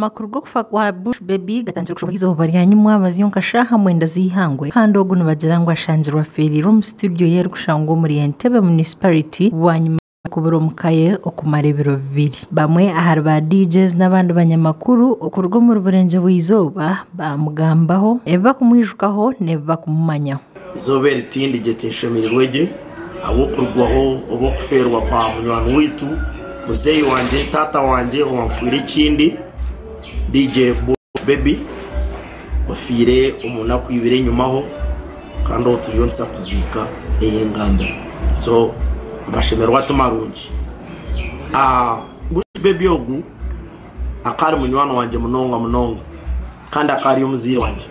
Amakuru g'okufa kwa Bush Baby gatandikire kushoma eizooba rya nyimwabazyo nka shaaha mwenda z'eihangwe kandi ogu nibagira ngu ashangirwe afeereire omu situdiyo ye erikushangwa omuri Entebbe Municipality bwanyima y'okubura omuka ye okumara ebiro bibiri. Bamwe ahari ba DJs n'abandi banyamakuru okuruga omuri Burengyerwa-izooba baamugambaho ebi barikumwijukaho n'ebi barikumumanyaho. Eizooba eri tindigye tinshemereirwe gye ahabw'okurugwaho oba okufeerwa kwa munywani waitu, muzeeyi wangye, taata wangye owanfwire ekindi, DJ Bush Baby ofiire omu naku ibiri enyimaho kandi ou turiyo nituza kuziika ey'engambiro. So amashemererwa ti marungi. Bush Baby ogu akaba ari munywani wangye munonga munonga. Kandi akaba ari omuzaire wangye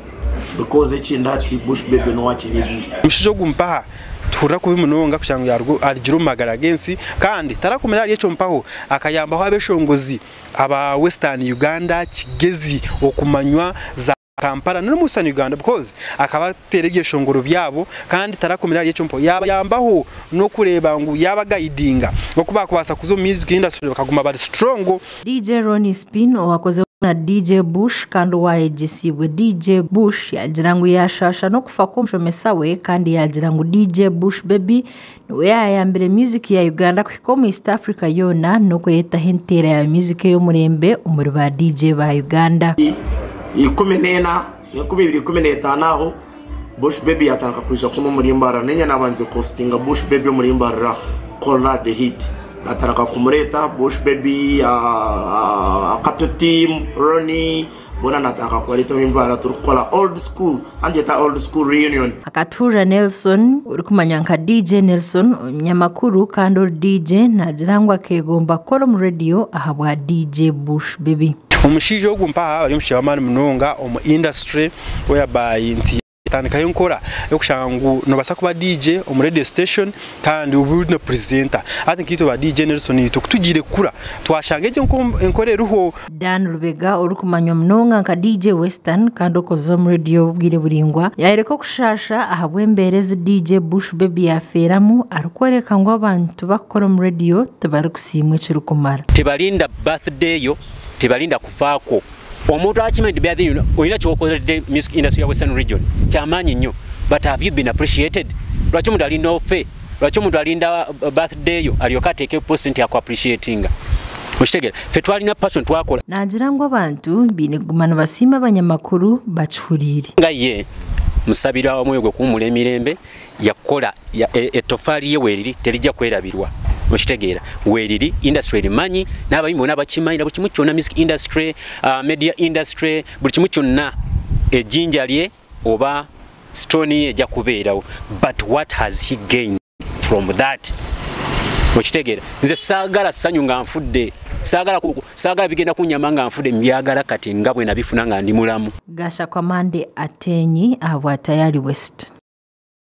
because ekindi hati Bush Baby niwe akinyegiise. Omushaija ogu mpaha tuhurira kubi munonga kushanga ngu yaruga arugire omu magara g'ensi kandi tarakumire ahari ekyo mpaho akayambaho abeshongozi aba Western Uganda, Kigezi okumanywa za Kampala n'omu Western Uganda because akaba ateera ebyeshongoro byabo kandi tarakumire ahari ekyo mpaho yabayambaho n'okureeba ngu yabagayidinga oku bakubaasa kuza omu music industry bakaguma bari strong. DJ Ronnie Spin owakozirwe na DJ Bush kandi owayegyesiibwe DJ Bush yaagira ngu yaashaasha n'okufa kw'omushomesa we kandi yaagira ngu DJ Bush Baby niwe yaayambire music ya Uganda kuhika omu East Africa yoona n'okureetaho enteera ya music ey'omurembe omuri ba DJ ba Uganda. 14, 2015 aho Bush Baby yatandika kwija kunu omuri Mbarara. Niinye naabandize kuhositinga Bush Baby omuri Mbarara Kora The Hit. Natandika kumureeta Bush Baby, Kato Team, Ronnie, boona natandika kubareeta omuri Mbarara turikukora old school, hanu nigyeta old school reunion. Akatuhurira Nelson orikumanywa nka DJ Nelson omunyamakuru kandi ori DJ naagira ngu akeegomba kukora omu rediyo ahabwa DJ Bush Baby. Omushaija ogu mpaha ari omushaija w'amaani munonga omu industry whereby nti yatandikaho enkora y'okushanga ngu nobaasa kuba DJ omu radio station kandi obe ori na presenter. Hati nkaitwe ba DJ Nelson itwe ku tugiire kukura twashanga egyo enkora eriho. Dan Lubega orikumanywa munonga nka DJ Western kandi okozire omu rediyo obwire buraingwa yayoreka okushaasha ahabw'embeera ezi DJ Bush Baby yafeeramu arikworeka ngu abantu bakukora omu rediyo tibarikusiimwa ekirikumara. Tebalinda birthday yo, tebalinda kufa kwo. Omuntu akimanyi nti birthday yo olina kyokozeredde music industry ya Western Region kyamaanyi nnyo, but have you been appreciated? Lwaki omuntu alinda ofe? Lwaki omuntu alinda birthday yo alyoke ateeke post nti aku appreciatinga? Okitegeera? Ffe twalina passion twakola. Naagira ngu abantu baine kuguma nibasiima abanyamakuru bakihuriire. Nga ye musabira omwoyo gwe kuwumula emirembe, yakola ettofaali ye weeriri terijja kwerabirwa. Okitegeera? Weeriri, industry erimanyi, n'abayimbi bonna bakimanyi, na buli kimu kyonna, music industry, media industry, buli kimu kyonna ejjinja lye oba stone ye ejja kubeerawo. But what has he gained from that? Okitegeera? Nze saagala ssanyu nga nfudde, saagala bigenda kunnyamba nga nfudde, mbyagala kati nga bwe nabifuna nga ndi mulamu. Gashakwa Monday Atenyi ahabwa Tayari West.